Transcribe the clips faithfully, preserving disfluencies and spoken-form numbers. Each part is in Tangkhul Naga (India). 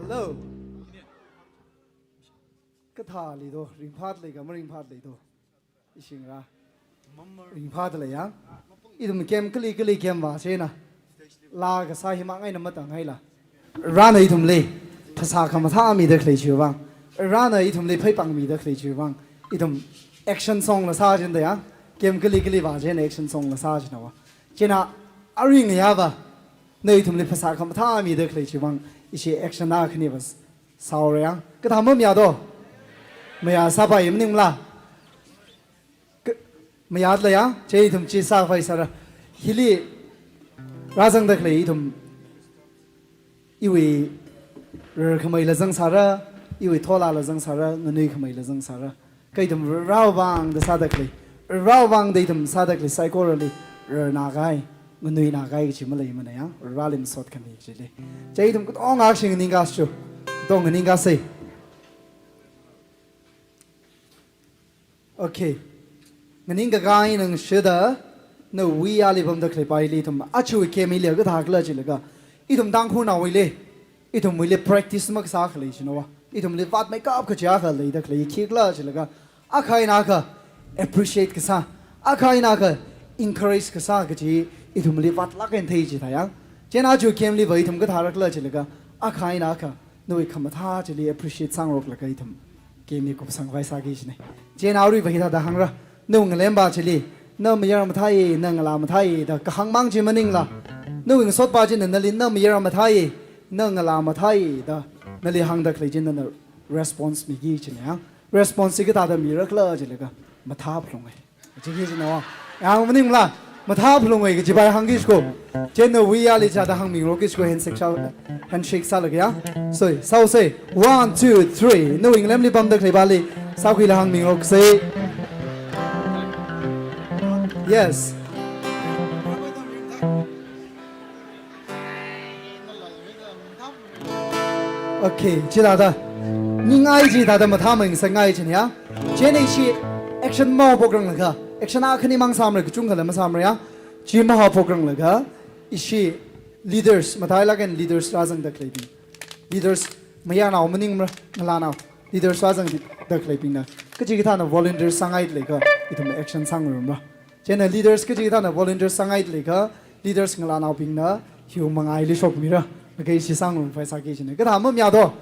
Hello. Kathāli do, ringphālei ka maringphālei do. Ishingra. Ringphālei ya. Ithum camp kali kali camp vāchina. Laa kasā himang eina matāngaila. Varena ithumli phasā khamathā mida khalei chiwui vang, Varena ithumli pheipāng mida khalei chiwui vang, ithum action song la sāchina da ya. Camp kali kali vāchina action song la sāchina va. China aring ya va. Na ithumli phasā khamathā mida khalei chiwui vang, ishi action na khani va sāra ya. Kathā mamayā do? Mayā sāpai maningla. Ka-, mayālei ya, chi ithum chi sāpai sāra. Hili rāzangda khalei ithum, iwui rarkhamei la zangsāra, iwui thola la zangsāra, nganuikhamei la zangsāra. Kha ithum Varewui vang da sāda khalei, Varewui vang da ithum sāda khalei saikorali, rarna kahai, nganuina kahai kachi maleimana ya, Vareli masot khami kachili. Chi ithum katonga akha sing nganingkāsa chu, katong nganingkāsa. Okay. Nganingkakā eina shida, nawui ali pamda khalei paili ithum aja camp hili kathākhala chilaga, ithum Tangkhulnaowuili, ithumwuili practice makasā khalei china va. Ithumli vātmeikap kachi akha leida khalei khikhala chilaga, akha eina akha appreciate kasā, akha eina akha encourage kasā kachi ithumli vātlāk eina thei chithā ya. China aja camp li va ithum kathārakhala chilaga, akha eina akha nawui khamathā chili appreciate sāngaroklaga ithum camp hi kupsangpai sāki china. China arui va hithāda hāngra. Nawui ngalem va chili, na mayar mathāi, na ngalā mathāi da kahāng mang chi maningla, nawui ngasotpa china nali na mayar mathāi, na ngalā mathāi da nali hāngda khalei china nana response miki china ya. Response chi kathāda mirakhala chilaga, mathāphalunga. Chiki china va. Ya maningla, mathāphalunga kaji pai hāngki chiko. China nawui ali chāda hāngmingaroki chiko, handshake sā, handshake sālaga ya. So, sāsa. One, two, three. Nawui ngalemli pamda khalei paili, sākhuila hāngmingaroksa. Yes. Okay, chithāda. Ningai chithāda mathāmei ngasakngai china ya. China ishi action mahaophokranglaga, action akhani mang sāmara, kachungkhala masāmara ya. Chi mahaophokranglaga, ishi leaders, matailāk eina leaders rāzangda khaleibing. Leaders mayarnao maningmara, ngalānao. Leaders rāzangda khaleibingna kachikathāna volunteer sāngaida leikha, ithum action sāngarumra. China leaders kachikathāna volunteer sāngaida leikha, leaders ngalānaobingna hiwui mangāli shokmira. Laga ishi sāngarumpai sāki china. Kathā mamayā do?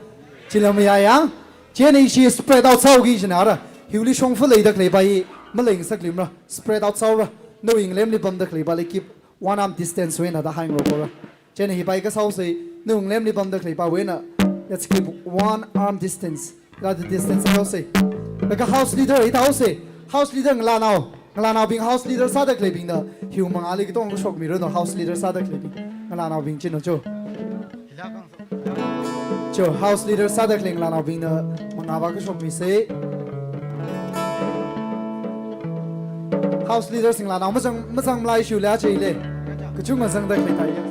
Chila mayā ya. China ishi spread out sāhaoki china ara. Hiwuili shongfa leida khalei pai malengasak limra. Spread out sāhaora. Nawui ngalemli pamda khalei paili keep one arm distance wui eina da hāngngarokra. China hi pai kasāsa, nawui ngalemli pamda khalei pawui eina, let's keep one arm distance. Hithāda distance sāhaosa. Laga house leader hithāhaosa. House leader ngalānao. Ngalānaobing house leader sāda khaleibingna hiwui mangāli katonga shokmira no, house leader sāda khaleibing. Ngalānaobing china cho. Cho, house leader sāda khalei ngalānaobingna mangā va kashokmisa. House leaders ngalānao mazang, mazangmala ishiwuili chili. Kachungkha zangda khalei thai ya.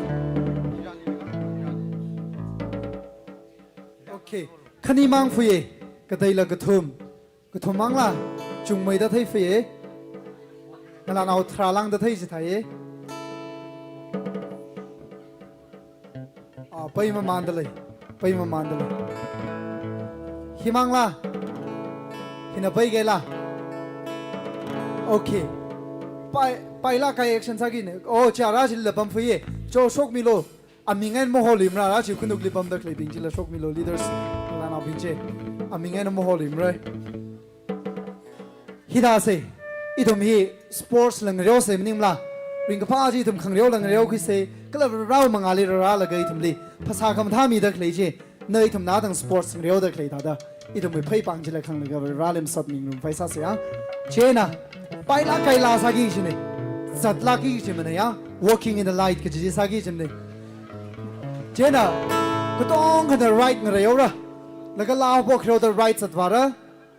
Okay. Khani mang fuya. Kateila kathum. Kathum mangla, chungmeida theifuya. Ngalānao tharā lāngda thei chithāya. Ah, pai mamānda lei. Pai mamānda lei. Hi mangla. Hina paikaila. Okay. Pai, pailāk kahai action sāki ne. Oh, chara chila pamfuya. Cho shokmilu. Aming eina maholimara, ara chi khanukli pamda khaleibing chila shokmilu leaders, ngalānaobing chi. Aming eina maholimara. Hithāsa, ithum hi sports la ngareosa maningmala. Ringkaphā chi ithum khangareo la ngareokhuisa, kala Varewui mangāli rārālaga ithumli phasā khamathā mida khalei chi. Na ithumna tang sports ngareoda khalei thāda, ithumwui pheipāng chila khanglaga Vareli masot mingarum phaisāsa ya. China, pailāk kahaila sāki china. Zatlāki chimana ya. Walking in the light kaji sāki chimana. China, katongkhana right ngareora. Laga laa haophok khareoda right zatvāra.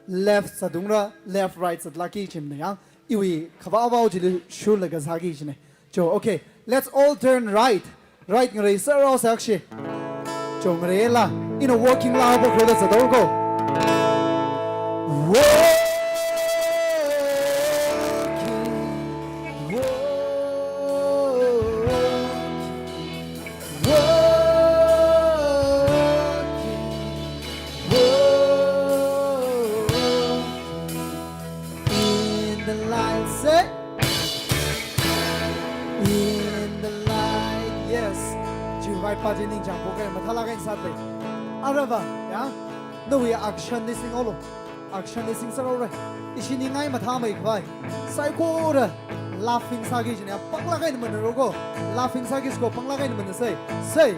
Left zatungra. Left right zatlāki chimana ya. Iwui khavāvao chili shurlaga sāki china. Cho, okay. Let's all turn right. Right ngarei sāra sākshi. Cho ngareila. Ina walking laa haophok khareoda zathaora ko. Walking, walking, walking. Kain sāte. Aruiva, ya? Nawui action li singhaolu. Action li singserhaora. Ishi ningai mathāmeikhavai. Saikora laughing sāki kajina. Panglāk eina manaroko. Laughing sāki sako, panglāk eina manasei. Say,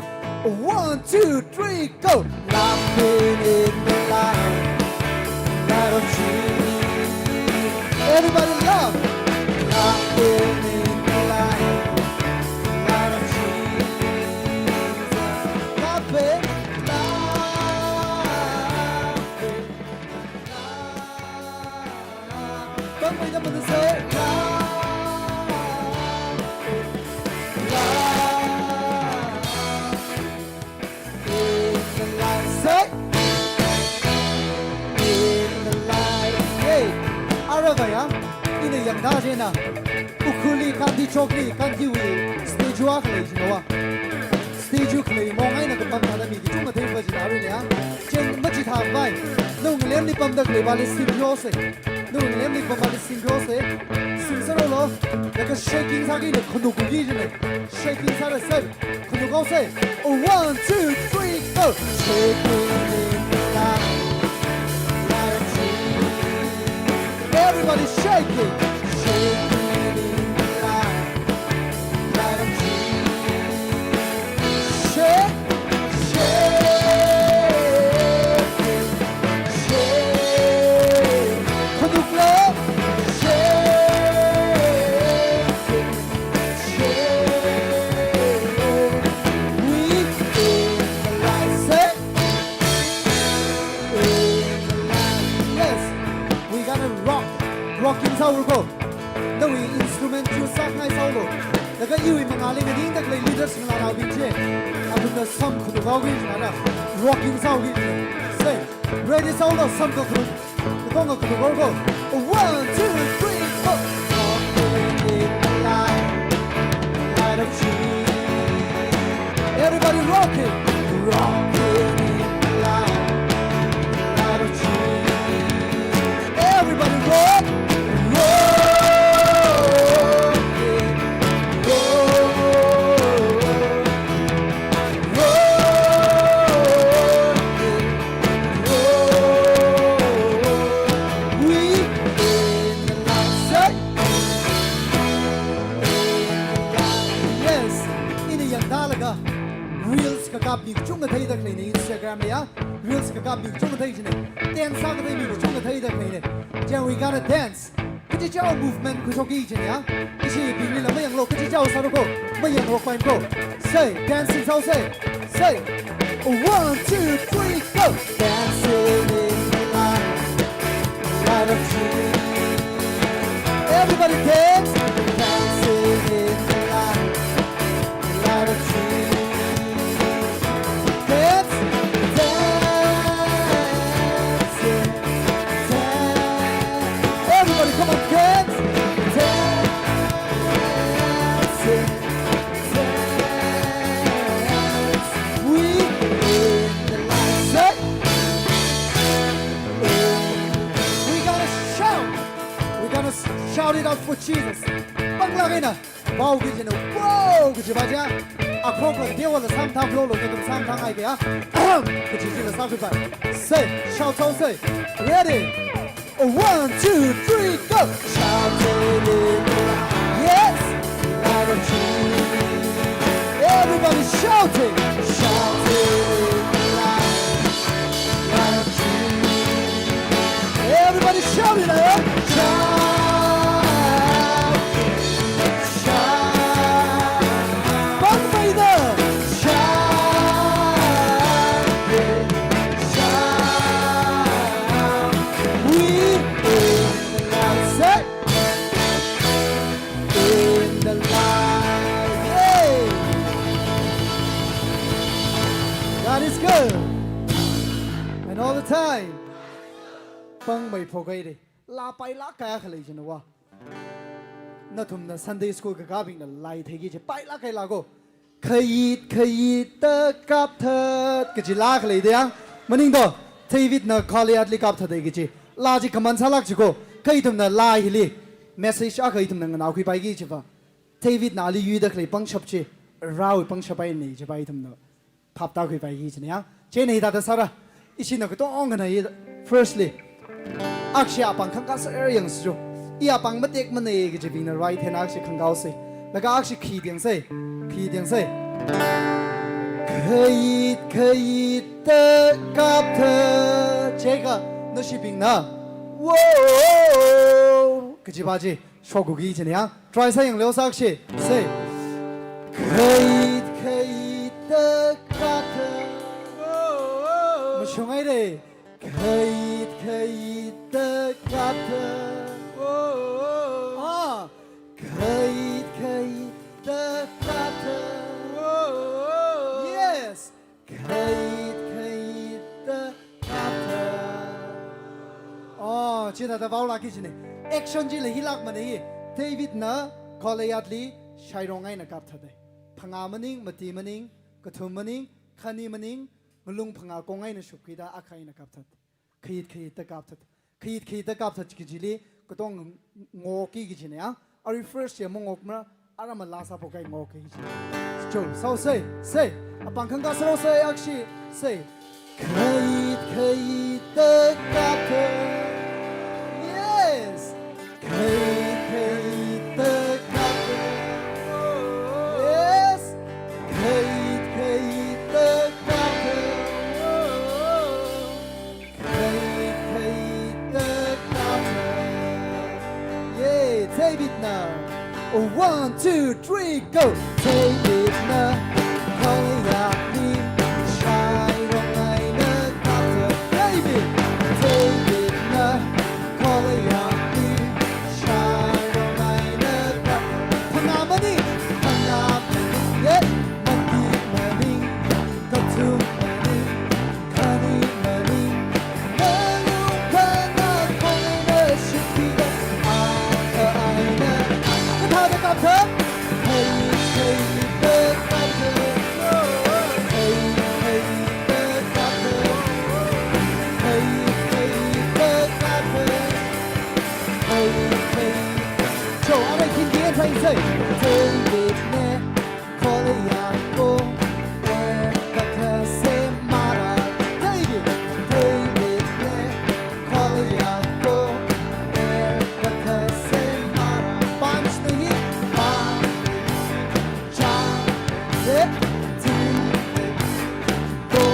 one, two, three, go. Laughing in the light, light of Jesus. Everybody laugh. Laughing in the light, light of Jesus. Laughing, laughing, laughing. Pangmeida manasei. Laughing, laughing. In the light. Say, in the light. Hey, aruiva ya, ina yangda china. Ukhrulli Gandhi Chowk li, Gandhiwui statue akha lei jinawa. Statue khalei mong eina kapam thāda mi kachungkha theiva jina aruile ya. Chieina machithākhavai. Nawui ngalemli pamda khaleiva li singhaosei. Nawui ngalemli pamva li singhaosei. Singserhaolu. Laga shaking sāki, na khanukki kajina. Shaking sāra sei. Khanukhaosei. One, two, three, go. Shaking in the light, light of Jesus. Everybody shake it. Shaking in the light, light of Jesus. Shake, shake it, shake. Khanuklu. Shake it. Shake, we in the light, say, in the light. Yes, we gonna rock. Rocking sāhaorako. Nawui instrument choose sāngai sāhaolu. Laga iwui mangāli nganingda khalei leader singlānaobing chi, athumna sam khanukhaoki kajina. Rocking sāhaoki kajina. Say, ready sāhaolu, sam kakhanuk. Katonga khanukhaorako. One, two, three, four. Walking in the light, light of Jesus. Everybody rocking. Walking in the light, light of Jesus. Everybody rock. Walking, walking, walking. We in the light. Say, in the light. Yes. Ina yangda laga reels kakap mi kachungkha theida khaleina Instagram li ya. Reels kakap mi kachungkha thei kajina. Dance sākathei mi kachungkha theida khaleina. Then we gonna dance. Kachichao movement khuishokki kajina ya. Ishibingli la mayanglu, kachichao sārako. Mayangrokpaimako. Say, dancing sāhaosei. Say, one, two, three, go. Dancing in the light, light of Jesus. Everybody dance. Dancing in the light, light of Jesus. Dance, dancing, dance. Everybody, come on, dance, dancing, dance. We in the light, say. We gonna shout. We gonna shout it out for Jesus. Panglāk eina. Wow kaji na, wow kaji ba ja. Akhok la dewa la samthang lo lo, nathum samthang ai kaya. Ahem kaji chi la sākhui ba. Say, shout sāhaosei. Ready? One, two, three, go! Shout it in the light. Yes! Light of Jesus. Everybody shouting. Shout it in the light. Everybody shout it out. Shout, shout. Pangmeida. Shout, shout. We in the light. Say, in the light. Yay. God is good. And all the time. Pangmei phokhaire. Laa pailāk kahai akha lei jina wa. Nathumna Sunday school kakābingna laa theiki kaji pailāk kahai laa ko. Khayit, khayit da kapthat kaji laa akha lei da ya. Maningdo, Davidna Goliathli kapthat kaji. Laa chi kaman sālāk chi ko. Kha ithumna laa hili message akha ithumna nganaokhuipaiki kaji va. Davidna ali yuida khalei pangshap chi, Varewui pangshap eina chi va ithumna phaptākhuipai hi china ya. Chieina hithāda sāra. Ishina katongana hi, firstly, akhashi apāng khangkā sāra yangsa chu. I apāng matekmana kajibingna right hand akhashi khangkāsa. Laga akhashi khi yangsei. Khi yangsei. Khayit, khayit da kapthat. Chieina nashibingna, whoa, kajiva chi shokki kajina ya. Try sāyanglu sākshi. Sei. Khayit, khayit da kapthat. Mashungngaile. Khayit, khayit da kapthat. Ah. Khayit, khayit da kapthat. Yes. Khayit, khayit da kapthat. Oh, chithāda vaolāki kajina. Action chila hilākmana hi. Davidna Goliathli shairong eina kapthat. Phangā maning, mati maning, kathum maning, khani maning, ngalung phangā kong eina shupkida akha eina kapthat. Khayit, khayit da kapthat. Khayit, khayit da kapthat kajili, katong ngokki kajina ya. Arui first ya mangokmara, aramla sāphokhai ngokki kajina. Cho, sāusei, sei. Apāng khangkā sāraosei akhashi, sei. Khayit, khayit da kapthat. Yes. Khayit, khayit da kapthat. Yes. Khayit, khayit da kapthat. Khayit, khayit da kapthat. Yay, Davidna. One, two, three, go. Davidna Goliathli shairong eina kapthat. David, Davidna Goliathli shairong eina kapthat. Phangā maning, phangā maning, yeah, mati maning, kathum maning, khani maning, ngalung phangā kong eina shupkida akha eina, kathāda kapthat? Khayit, khayit da kapthat. Khayit, khayit da kapthat. Khayit, khayit da kapthat. Khayit, khayit. Cho, ara khin khin sai sai. Davidna Goliath ko er pathase mara. David, Davidna Goliath ko er pathase mara. Punch nahi, punch. Cha, eh, ti, eh, ko.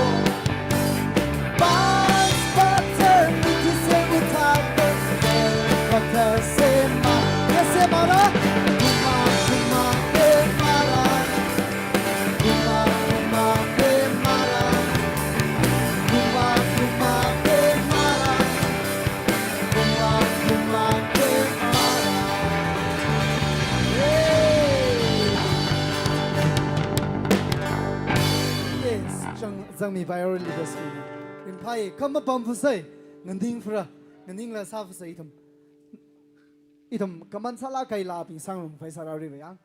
Punch, pathar, mithise uthar, er pathase ma-, pathase mara. Kuma, kuma, eh, mara. Kuma, kuma, eh, mara. Kuma, kuma, eh, mara. Kuma, kuma, eh, mara. Yay! Yes, zang, zangmipai our leaders. Ringphai, kham mapam phusai, nganing phura, nganingla sā phusai ithum. Ithum, kaman sālāk kahai laabing sāngarumphai sāra riva yang.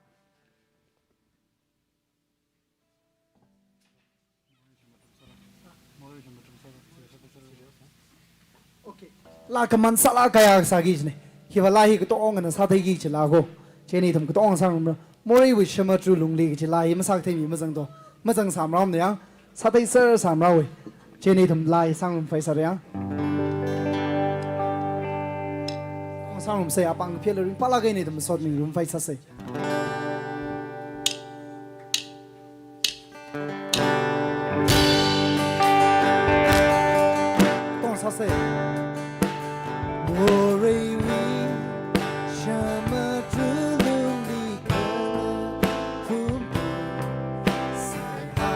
Okay. Laa kaman sālāk kahai akha sāki kajina. Hiva laa hi katongana sātheiki kaji laa ko. Chieina ithum katong sāngarumra. Moreiwui Shema Tru Lungli kaji laa hi masātheimi mazang to. Mazang sāngarumna yang. Sāthei sāra sāngarumwui. Chieina ithum laa hi sāngarumphai sāra yang. Katong sāngarumsei, apāng phela ringphālāk eina ithum sotmingarumphai sāsei. Katong sāsei. Moreiwui Shema Tru Lungli kala phum sai ha,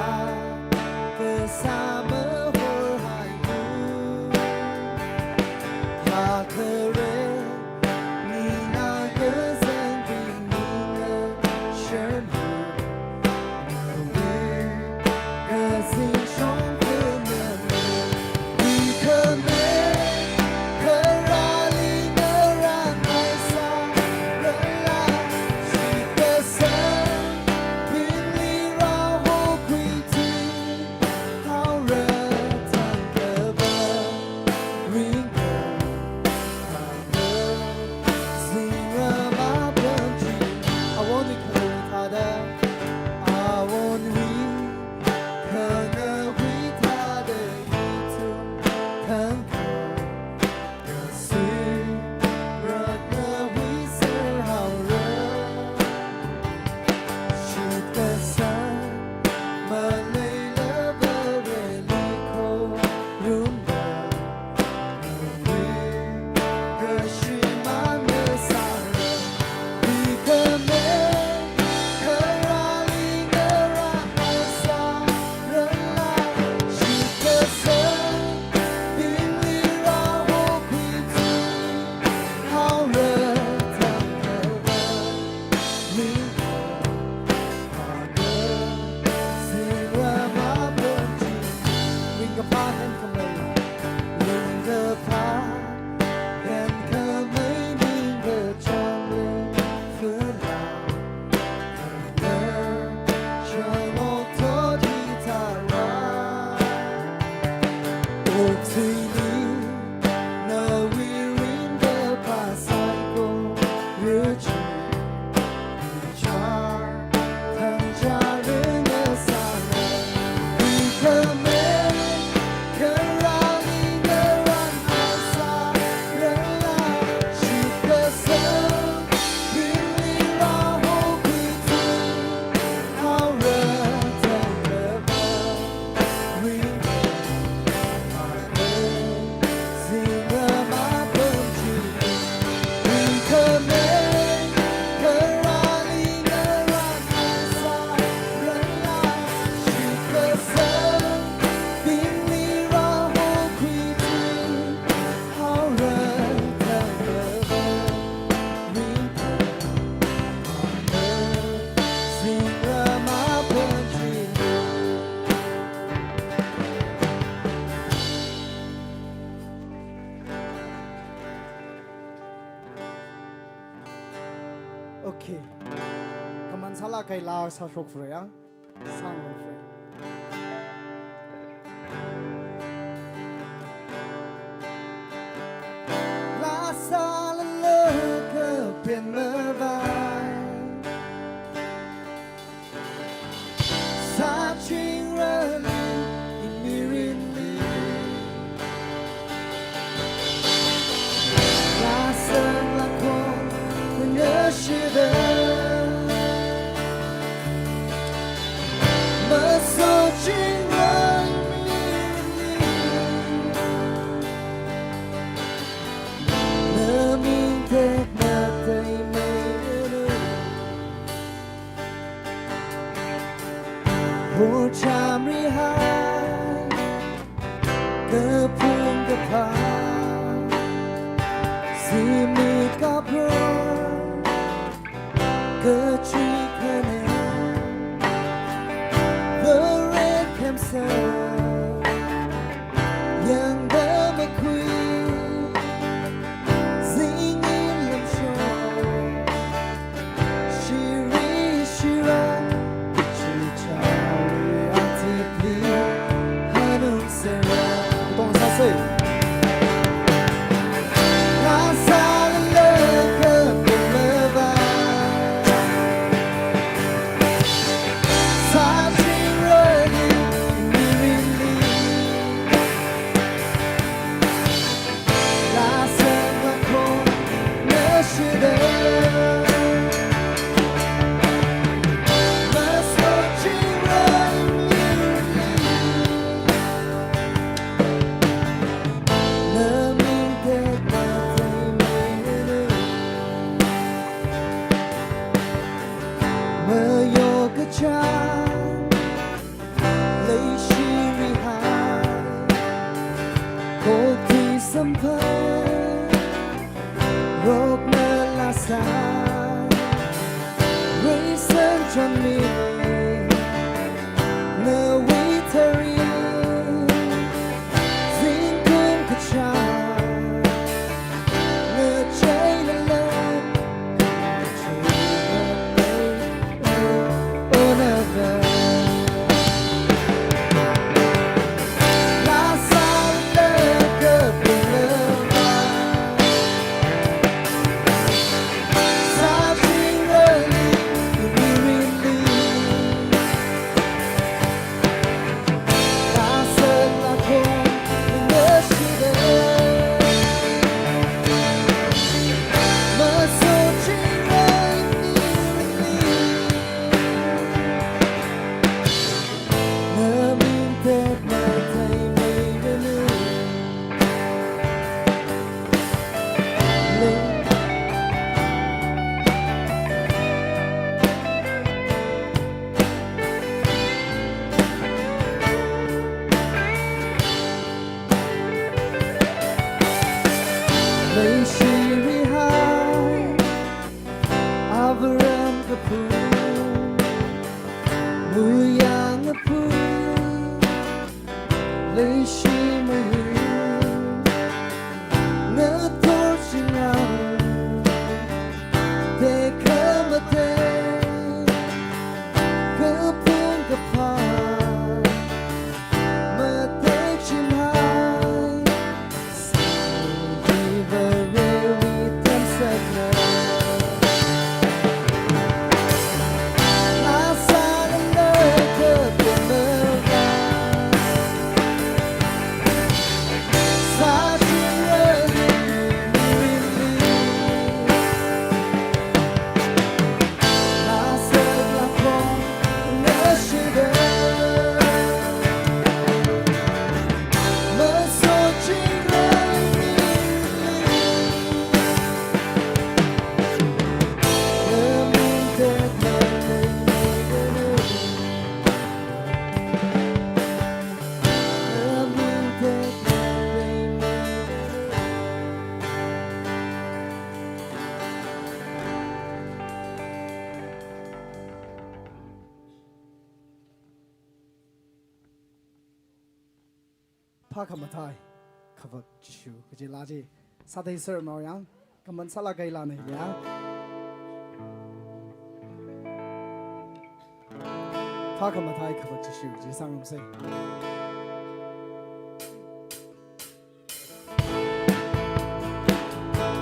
kasā mahor hailu. Kha khare, nina kazang bing, nina Enkhamei lingkapha, enkhamei ningkachāng lingfala, enkachāng okthot hithāra. Okthuili nawui ringkapha saikora chi Okay. Kaman sālāk kahai laa sāshokfra ya. Sāngfra. Laa sālala kapen mavai. Sāchingrali mirinli. Laa sālala khon nashida. Masochingrali mirinli. Naming tekmatei meilu. Hor chāmrihai, kaphung kaphā, zimik kaphung, kachui khanei, varet khemsa, yangda makhui, zingin lamshong, shiri shira, chichaori atipli, hanung sera. Tong sāsei. Laa sālala kapen mavai. Sāchingrali mirinli. Laa sālala khon nashida. Masochingrali mirinli. Naming tekmatei meilu. Mayo kachang, leishirihai, kokthui samphang, rokna laa sā, reisang chānmi, nawui tharin, zingkum kachang, ngacheilala, ngacheilala. Leishirihai, avaram kapung, muyang kapung, leishi Phākhamathā, khavak Jishu, kaji laa chi sātheiser maoyang, kaman sālāk kahai laana ya. Phākhamathā, khavak Jishu, chi sāngarumsa.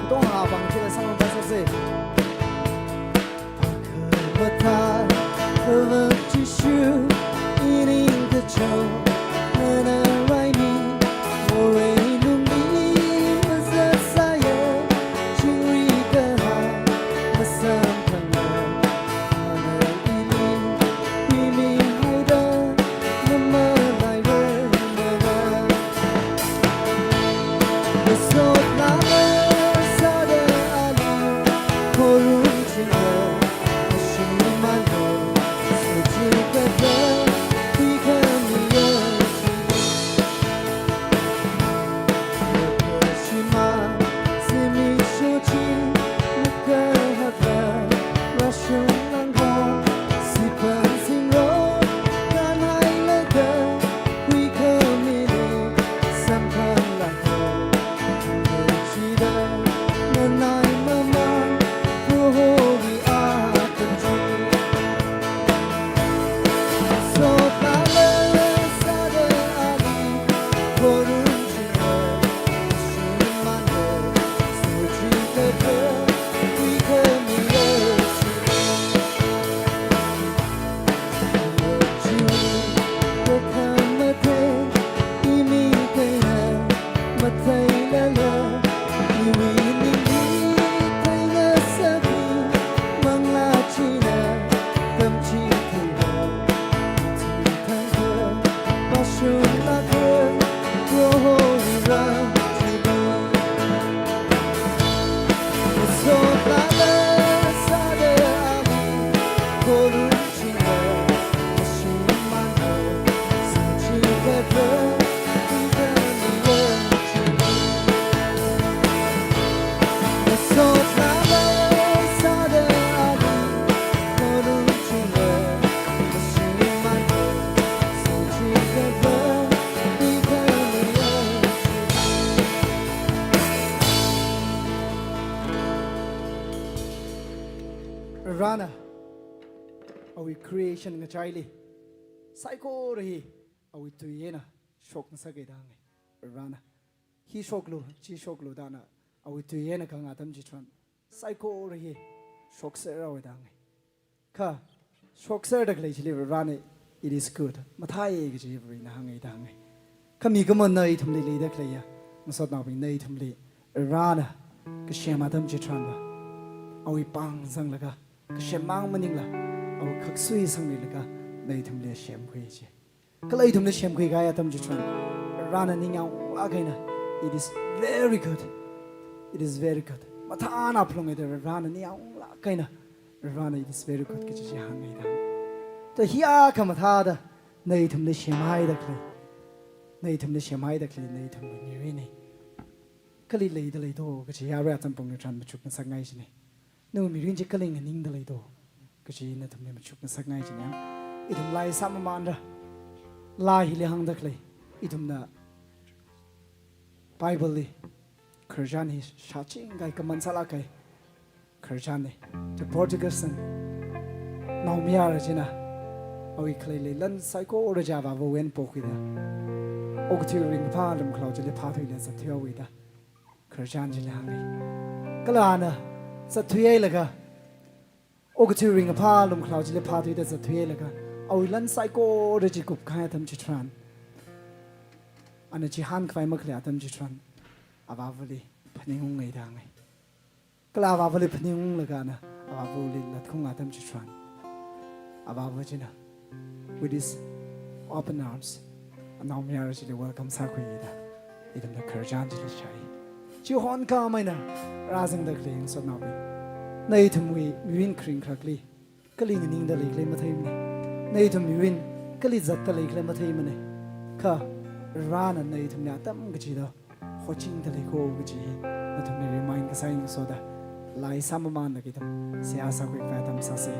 Katonga apāng chila sāngarumsa se. Phākhamathā, khavak Jishu, ining kachot, nana raimi, morei lungli mazat sāya, chingri kahai, masamphangna, ana ili, imi haida, nama lairer, nama. Varena awui creation ngachaili saikora hi awui tui eina shokngasak haida hānga. Varena hi shoklu, chi shoklu da ana awui tui eina kahāng atam chitharan saikora hi shokser haowa da hānga. Kha shokserda khalei chili Varena, "It is good. Mathāi," kaji Varena hānga da hānga. Kha mikumona ithumli leida khaleiya, ngasotnaobingna ithumli Varena kasem atam chitharanva awui pāng zanglaga, kasem mang maningla, awui khaksui sangmilaga, na ithumli semkhui ji. Kala ithumli semkhui kahai atam chitharan, Varena ningyānglāk eina, "It is very good. It is very good." Mathāna phalunga da Varena ningyānglāk eina, Varena, "It is very good," kaji chi hānga da. To hi akhamathāda na ithumli semhaida khalei, na ithumli semhaida khalei, na ithumwui mirinli kali leida lei do kaji arui atam pung chitharan machukngasakngai jina. Nawui mirin chi kali nganingda lei do kaji nathumli machukngasakngai jina. Ithum laa sāmamānra, laa hili hāngda khalei, ithumna Bible li khararchan hi shāching kahai, kaman sālāk kahai khararchanna. The prodigal son, naomayara china awui khaleili lan saikora chi avāvawui eina pokhuida, okathui ringphā lumkhalao chili phāthuida zatthuihaowa da khararchan chili hānga. Kala ana zatthuihailaga, okathui ringphā lumkhalao chili phāthuida zatthuihailaga, awui lan saikora chi kupkahai atam chitharan, ana chihānkhavai makhalei atam chitharan, avāvali phaningunga da hānga. Kala avāvali phaningunglaga ana avāvali latkhaunga atam chitharan, avāva china with his open arms, anaomayara chili welcome sākhuida, ithumna khararchan chili shāi. Chihon khamei eina rāzangda khalei ngasotnaobing, nathumwui mirin kharing kharakli kali nganingda leikhala matheimana. Nathum mirin kali zatda leikhala matheimana. Kha Varena nathumli atam kachida hochingda leiko kaji nathumli remind kasā ngasoda, laa sāmamānlaga ithum seihā sākhuikhavai atam sāsa.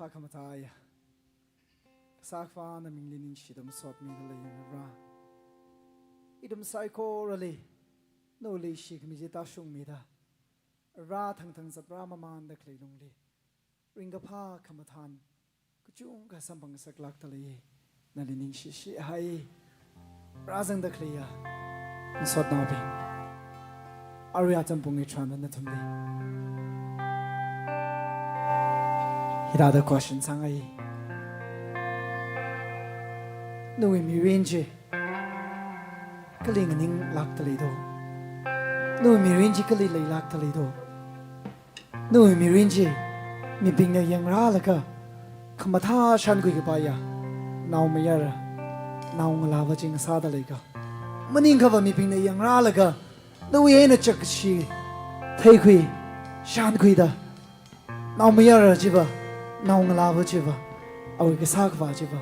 Khamathā eina, Kasā Akhava namingli ningshida masotmida leiya Vare. Ithum saikorali, nawui leishikhami chi tāshungmida, Vare thangthang zatrā mamānda khalei lungli, ringkaphā khamathān kachungkha samphangngasaklākda lei. Nali ningshishihai. Rāzangda khaleiya ngasotnaobing, arui atam pung hitharan nathumli hithāda question sāngai. Nawui mirin chi kali nganinglākda lei do? Nawui mirin chi kali leilākda lei do? Nawui mirin chi mibingna yangrālaga khamathā shānkhui kapaiya naomayara, naongalāva chi ngasāda leika? Maningkhava mibingna yangrālaga nawui eina chakkashi theikhui, shānkhuida, naomayara chiva, naongalāva chiva, awui Kasā Akhava chiva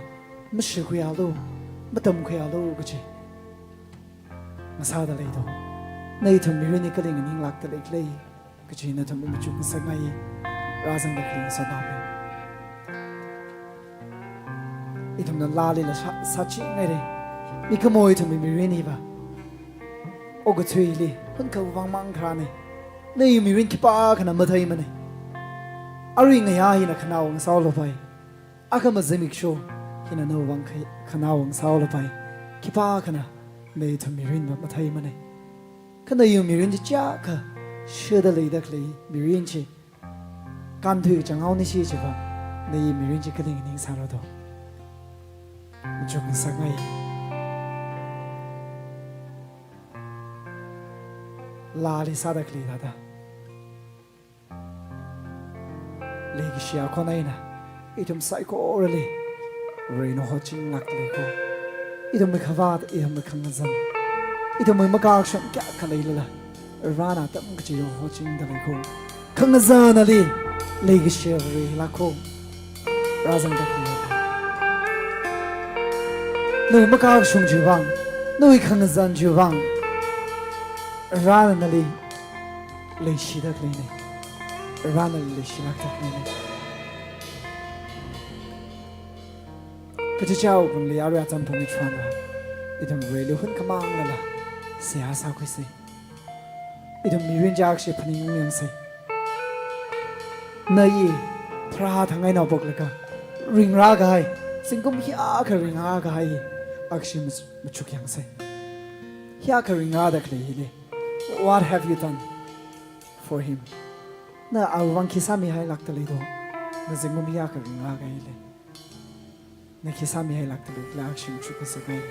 mashikhuialu, matamkhuialu kachi ngasāda lei do? Na ithum mirin hi kali nganinglākda leikhala kachi nathumli machuk ngasakngai. Rāzangda khalei ngasotnaobing, ithumna laalila sā, sāchingaire. Mikumo ithumwui mirin hiva okathuili hunkhavāng mang kharāne. Nawui mirin khipākhana matheimane. Arui ngayā hina khanao ngasaolapai, akhama zimiksho hina nawui vang kha-, khanao ngasaolapai, khipākhana na ithum mirinva matheimane. Kha nawui mirin chi chiyākha shida leida khalei mirin chi, kānthui kachanghaoni shi chiva, nawui mirin chi kali nganingsāra do? Machuk ngasakngai. Laali sāda khalei thāda, leikashi akhon eina ithum saikorali Varena hochinglākda leiko. Ithumwui khavāt, ithumwui khangazan, ithumwui makakshung kayākha leilala, Varena atam kachiva hochingda leiko. Khangazanali leikashi Vare lāko. Rāzangda khalei, nawui makakshung chiwui vang, nawui khangazan chiwui vang, Varena nali leishida khaleine. Varena nali leishilākda khaleine. Kachichā wuklungli arui atam pung hitharanva, ithum Vareli hunkhamanglala seihā sākhuise. Ithum mirin chi akhashi phaningyangse. Na i pharā thang eina phoklaga ringrākahai, zingkum hiyākha ringrākahai akhashi mach-, machukyangse. Hiyākha ringrāda khalei hili, what have you done for him? Na awui vang khi sāmihailākda lei do? Na zingkum hiyākha ringrākahaili na khi sāmihailākda leikhala akhashi machuk ngasakngai.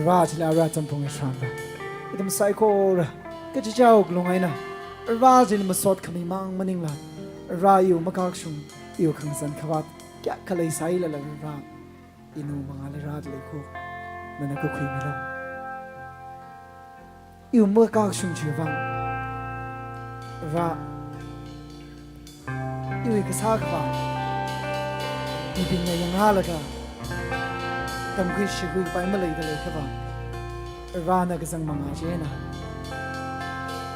Vare chili arui atam pung hitharanva, ithum saikora kachichā wuklung eina Vare chili masot khami mang maningla, Vare iwui makakshung, iwui khangazan khavāt kayākha leisālala, Vare ina mangāli rāda leiko. Nana kakhuimilu. Iwui makakshung chiwui vang, Vare, iwui Kasā Akhava, mibingna yangrālaga tamkhui shikhuipai maleida leiakhava, Vare na kazang mangā chieina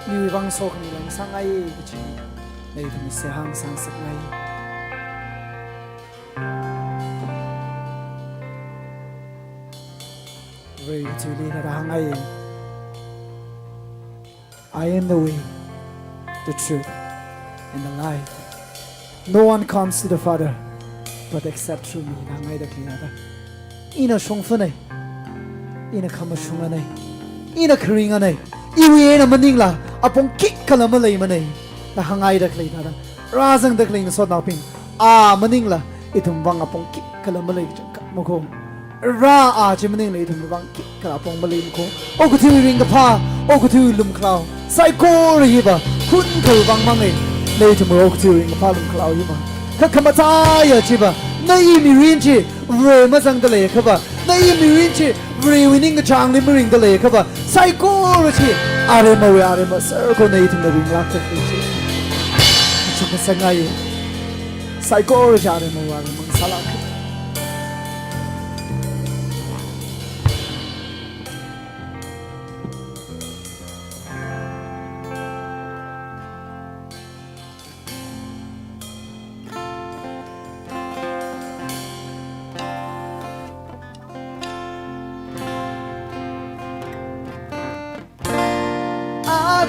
miwui vang sokhami lāngsāngai kachi na ithumli seihā sāngasakngai. Vare chili hithāda hāngai: I am the way, the truth, and the life. No one comes to the Father but except through me, na hāngaida khalei thāda. Ina shongfane, ina khamashungnane, ina kharingane, iwui eina maningla apong khikhala maleimane, na hāngaida khalei thāda. Rāzangda khalei ngasotnaobing, a maningla ithum vang apong khikhala malei kachangkhat mako. Vare a chi maningla ithum vang khikhala apong maleimako. Okathuiwui ringkaphā, okathuiwui lumkhalao saikora hiva hunkhavāng mangai. Na ithumwui okathuiwui ringkaphā lumkhalao hiva, kha khamathāya chiva, na i mirin chi Vare mazangda leiakhava, na i mirin chi Varewui ningkachāngli maringda leiakhava, saikora chi aremawui arema sārko, na ithumna ringlākda khalei chi. Chukngasakngai. Saikora chi aremawui arema sālāka.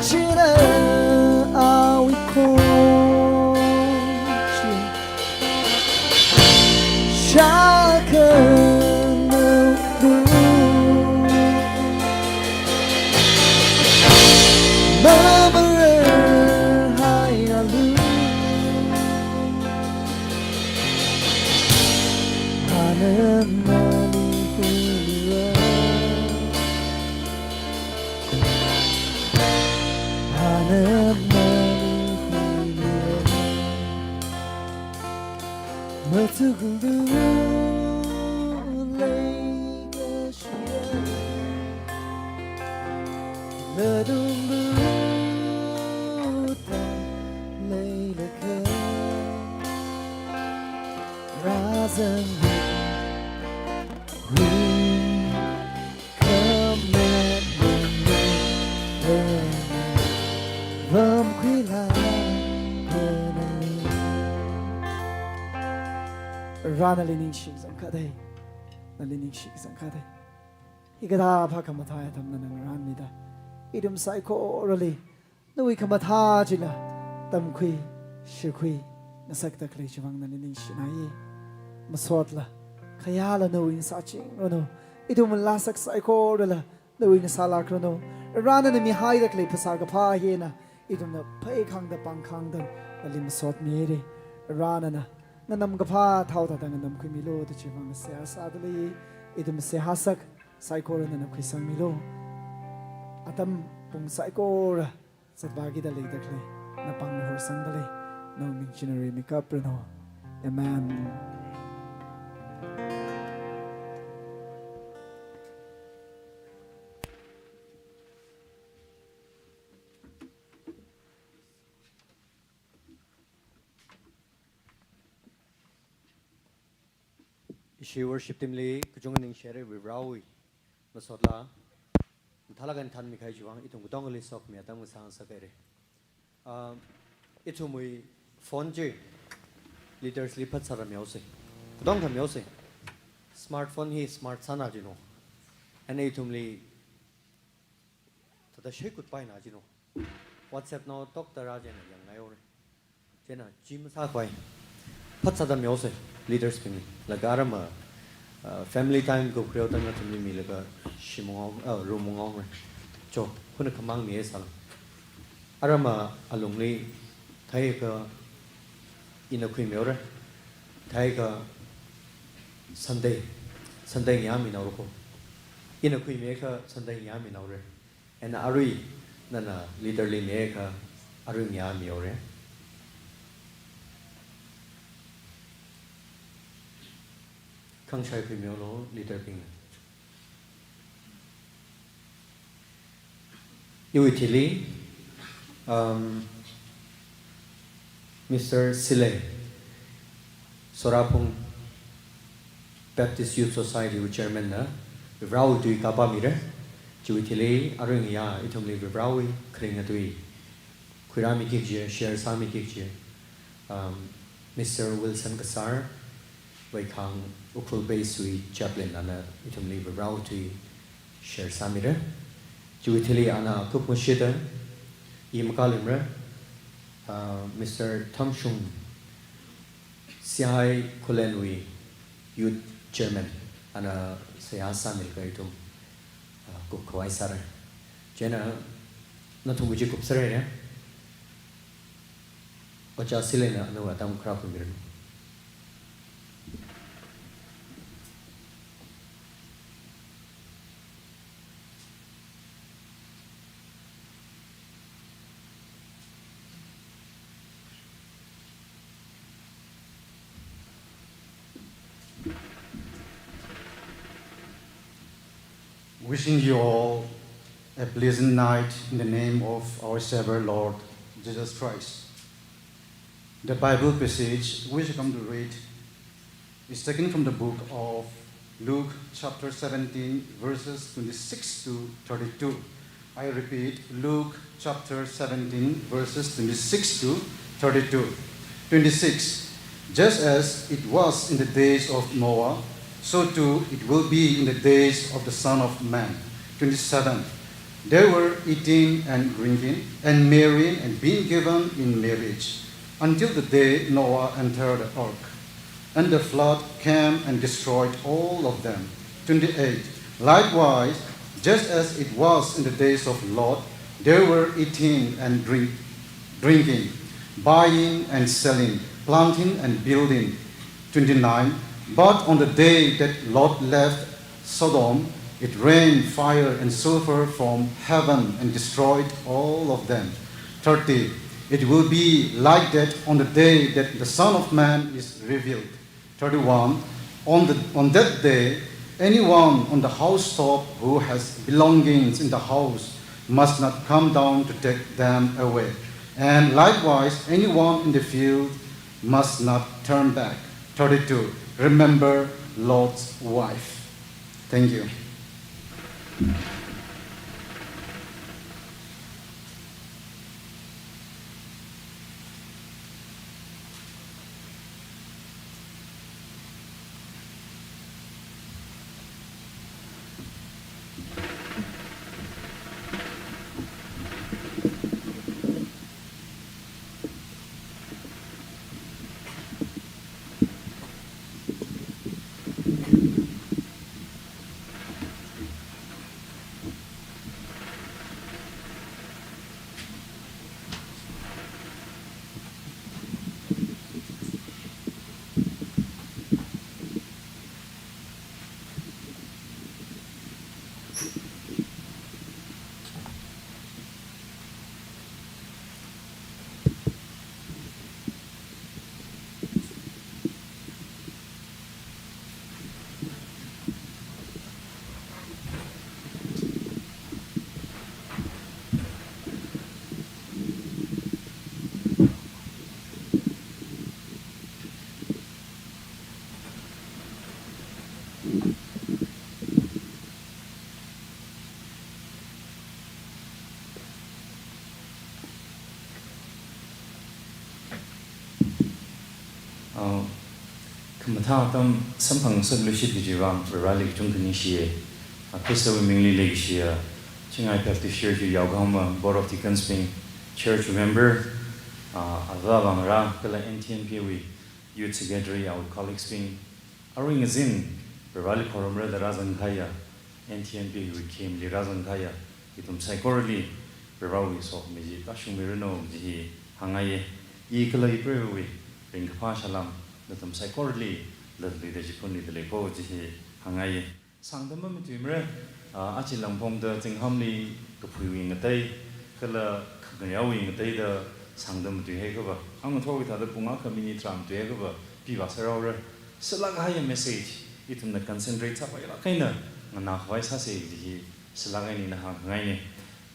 China awui khon chi shakhan nunglu mamarar hai alu. Hana mali huira. Hana mali huira. Matuklu leikashiya. Ladunglu tam leilakha. Razang hui. Khamet mangna vam khuila phanani. Ra nali ningshi kazang khathei. Nali ningshi kazang khathei. Hikathā phākhamathā atamna ngarānmida, ithum saikorali nawui khamathā chila tamkhui, shākhui ngasakda khalei chivang nali ningshinai. Masotla, khayāla nawui ngasāchingranu. Ithum laa sak saikorala nawui ngasālākranu. Ra nana mihaida khalei phasā kaphā hina ithumna pheikhangda pāngkhangda nali masotmira. Ra nana nganamkaphā thao thāda nganamkhuimilu da chivang seihā sādalei. Ithum seihā sak saikora nana khuisangmilu. Atam pung saikora zatvākida leida khalei, napāngli horsangdalei, nawui ming china rimikapranu. Amen. Ishi worship team li kachungkha ningshire, Varivarāwui masotla mathālāk eina thanmi kahai chivang ithum katongali sokmi atam ngasā ngasakhaire. Ah, ithumwui phone chi leaders li phat sāra mihaosa. Katong tham mihaosa. Smartphone hi smart sāna jinu. Ana ithumli thāda shaikut paina jinu. WhatsApp nao tokta rā chieina yangngai haore. Chieina chi masākhavai phat sāda mihaosa leaders bingli. Laga aram, ah, family time kupkhareo tangda nathumli milaga shim mangao, ah, rum mangao re. Cho, khuna khamang mi e sāla. Aram alungli theiakha ina khuimihaore. Theiakha Sunday, Sunday ngayā minaoro ko. Ina khuimiakha Sunday ngayā minaore. Ina arui nana leader li miakha arui ngayā mihaore. Khangashai khuimihaolu leader bingna. Iwui thili, um, Mister Silei, Soraphung Baptist Youth Society wui chairman na Varivarāwui tui kapamire. Chiwui thili arui ngayā ithumli Varivarāwui kharinga tui khuirāmiki kaji, share sāmiki kaji, um, Mister Wilson Kasar, Veikhang Ukhrul Base wui chaplain nana ithumli Varivarāwui tui share sāmire. Chiwui thili ana kupngashida, i makālumre, uh, Mister Thamshung, Siahai Khullenwui youth chairman, ana seihā sāmilaga ithum, ah, kupkhavai sāra. Chieina nathumwui chi kupserhaira. Ojā Sileina nawui atam kharā khuimiranu. Wishing you all a pleasant night in the name of our Savior Lord Jesus Christ. The Bible passage which I come to read is taken from the book of Luke chapter seventeen, verses twenty-six to thirty-two. I repeat, Luke chapter seventeen, verses twenty-six to thirty-two. Twenty-six. Just as it was in the days of Noah, so too it will be in the days of the Son of Man. Twenty-seven. They were eating and drinking and marrying and being given in marriage until the day Noah entered the ark, and the flood came and destroyed all of them. Twenty-eight. Likewise, just as it was in the days of Lot, they were eating and drink, drinking, buying and selling, planting and building. Twenty-nine. But on the day that Lot left Sodom, it rained fire and sulfur from heaven and destroyed all of them. Thirty. It will be like that on the day that the Son of Man is revealed. Thirty-one. On the, on that day, anyone on the housetop who has belongings in the house must not come down to take them away. And likewise, anyone in the field must not turn back. Thirty-two. Remember Lot's wife. Thank you. Uh, khamathā atam samphang sāluishit kaji vang Vareli kachungkha ningshiya. Uh, Khristawui mingli leikashiya Chingai Baptist Church wui yaokahoma, Board of Deacons bing, church member, uh, avā avā ngarā, kala N T N P wui Youth Secretary, awui colleagues bing, arui ngazin Vareli khorumra da rāzangkahaiya, N T N P wui khemli rāzangkahaiya ithum saikorali Varewui sokhami chi tāshungmiranu kaji hi hāngngaiya. I kala ipreivawui ringkaphā salām nathum saikorali latluida chiphunluida leiko kaji hi hāngngaiya. Sāngda mamatuimara, ah, aja langphongda zinghamli kaphuiwui ngatei, kala khangareowui ngateida sāngda matuihaiakhava, angathorwui thāda pung akha minute tharā matuihaiakhava, pivāsāhaora. Sālākkahaiya message, ithumna concentrate sāpailāk eina nganākhavai sāsa kaji hi sālāk eina ina hāngngaina.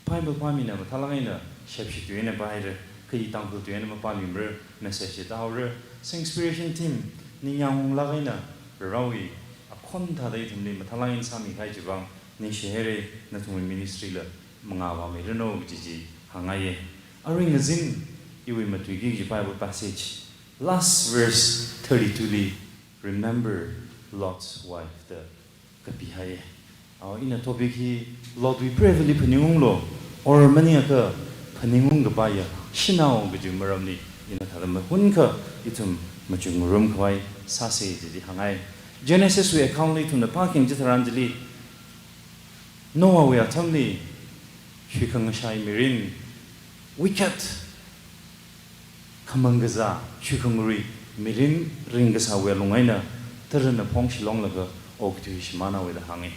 Bible pāmina mathālāk eina shepshi tui eina pāhaira, kha i Tangkhul tui eina mapāluimara, message chi tāhaora. Sā inspiration team, ningyāng unglāk eina Varewui akhon thāda ithumli mathālāk eina sāmikahai chiwui vang ningshihaira, nathumwui ministry la mangā vāmiranu kaji chi hāngngaiya. Arui ngazin iwui matuiki kaji Bible passage, last verse thirty-two li, "Remember Lot's wife," da kapihaiya. Ah, ina topic hi Lotwui preivali phaningunglu, or maningakha phaningungkapaiya shanao kaji maramli ina thāda mahunkha ithum machukngarumkhavai sāsa kaji chi hāngngai. Genesis wui account li ithumna pākhayang chitharan chili, Noahwui atamli shuikhangashai mirin, wicked, khamang kazā, shuikhangarui mirin ringkasāwui alung eina tarana phongshilonglaga okathui shimānhaowa da hānga.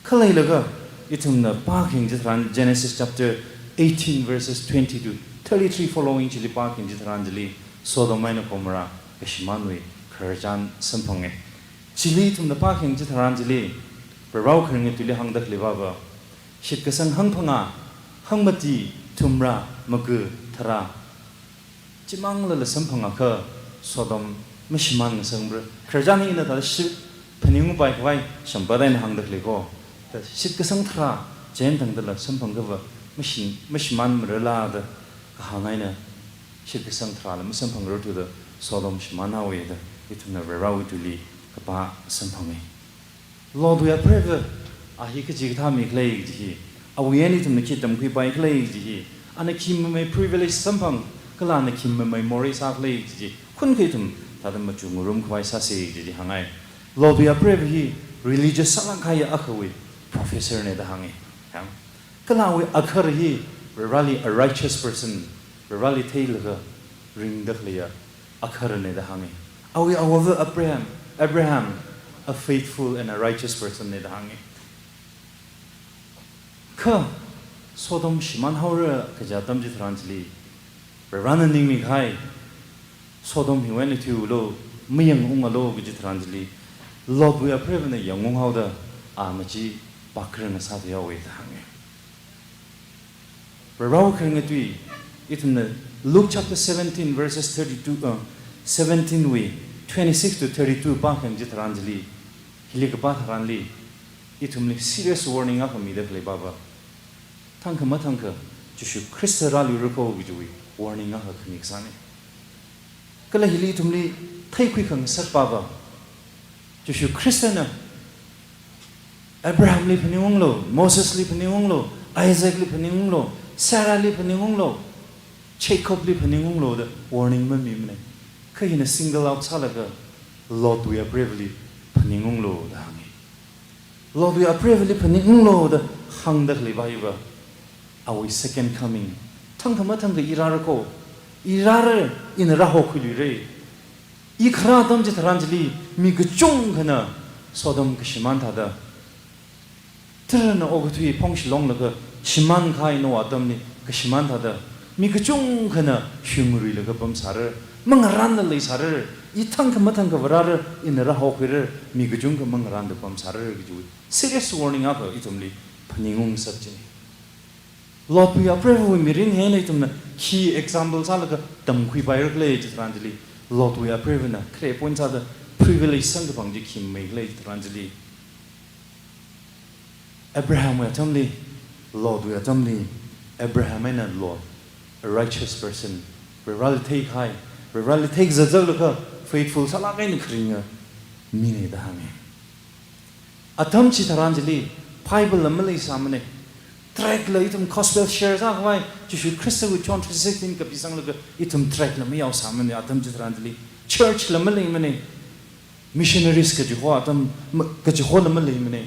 Khaleilaga ithumna pākhayang chitharan, Genesis chapter eighteen verses twenty to thirty-three following chili pākhayang chitharan chili Sodom eina Gomorrah kashimānwui khararchan samphanga. Chili ithumna pākhayang chitharan chili, Proho kharinga tuili hāngda khalei vava, shitkasang hangphangā, hangmati, thumrā, maga, tharā, chimang lala samphangakha Sodom mashimān ngasangra. Khararchan hi ina thāda shi-, phaningupaikhavai shamba da ina hāngda khalei ko. Da shitkasang tharā chieina tangdala samphangkhava mashi-, mashimānmarala da kahāng eina, shitkasang tharāla masamphangrarthuda Sodom shimānhaowa da ithumna Prohowui tuili kapā samphanga. Lotwui apreiva a hi kachikathā mi khalei kaji hi Awui eina ithumna khi tamkhuipai khala kaji hi, ana khi mamei privilege samphang, kala ana khi mamei morei sā khala kaji hi, khunkha ithum thāda machukngarum khavai sāsa kaji hi hāngai. Lotwui apreiva hi religious sālāk kahai akhawui professor na da hānga. Yang. Kala awui akhara hi Vareli a righteous person, Vareli theilaga ringda khaleiya akhara na da hānga. Awui avāva Abraham, Abraham, a faithful and a righteous person na da hānga. Kha Sodom shimānhaora kaja atam chitharan chili, Varena ningmi kahai, Sodom hiwui eina thuilu, mayangungalu kaji tharan chili, Lotwui apreivana yangung haoda, a machi pakra ngasā thuihaowa da hānga. Varewui kharinga tui, ithumna Luke chapter seventeen verses thirty-two, uh, seventeen wui twenty-six to thirty-two pākhayang chitharan chili, hili kapā tharanli, ithumli serious warning akha mida khalei papa. Thangkha mathangkha, Jishu Khrista rāluira kho kajiwui warning akha khami kasāna. Kala hili ithumli theikhui khangasak papa, Jishu Khristana Abrahamli phaningunglu, Mosesli phaningunglu, Isaacli phaningunglu, Sarahli phaningunglu, Jacobli phaningunglu da warning mamimana. Kha hina single out sālaga Lotwui apreivali phaningunglu da hānga. Lotwui apreivali phaningunglu da hāngda khalei papa, awui second coming, thangkha mathangkha i rāra kho, i rāra, ina rāhokhuiluira. I kharā atam chitharan chili mi kachungkhana Sodom kashimān thāda, tharana okathui phongshilonglaga shimān kahai Noah atamli kashimān thāda, mi kachungkhana shungruilaga pamsāra, mangarānla leisāra, i thangkha mathangkha vārāra, ina rāhokhuira, mi kachungkha mangarānda pamsāra kajiwui serious warning akha ithumli phaningungngasak china. Lotwui apreivawui mirin hi eina ithumna khi example sālaga tamkhuipaira khala chitharan chili, Lotwui apreivana khare point sāda privilege samkaphang chi khi mamei khala chitharan chili, Abrahamwui atamli, Lotwui atamli, Abraham eina Lot, a righteous person, Vareli theikahai, Vareli theikazat zatlaga faithful sālāk eina kharinga mina da hānga. Atam chitharan chili Bible la maleisāmana. Tract la ithum gospel share sākhavai, Jishu Khristawui John three sixteen kapisanglaga ithum tract la mayaosāmana atam chitharan chili. Church la maleimana. Missionaries kachiho atam, ma-, kachiho la maleimana.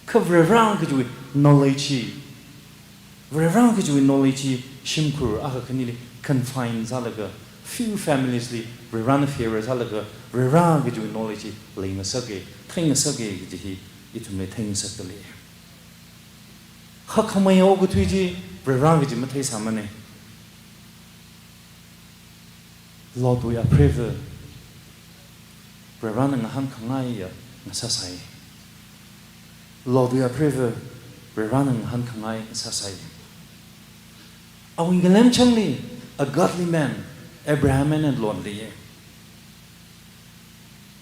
Kha Vare kajiwui knowledge hi, Vare kajiwui knowledge hi shimkhur akha khanili confine sālaga, few families li Varena favor sālaga, Vare kajiwui knowledge hi leingasaka, theingasaka kaji hi ithumli theingasakda lei. Hakkhamei okathui chi Vare kaji matheisāmana. Lotwui apreiva Varena ngahānkhangaiya ngasāsai. Lotwui apreiva Varena ngahānkhangaiya ngasāsai. Awui ngalemchangli a godly man, Abraham eina Lot leiya.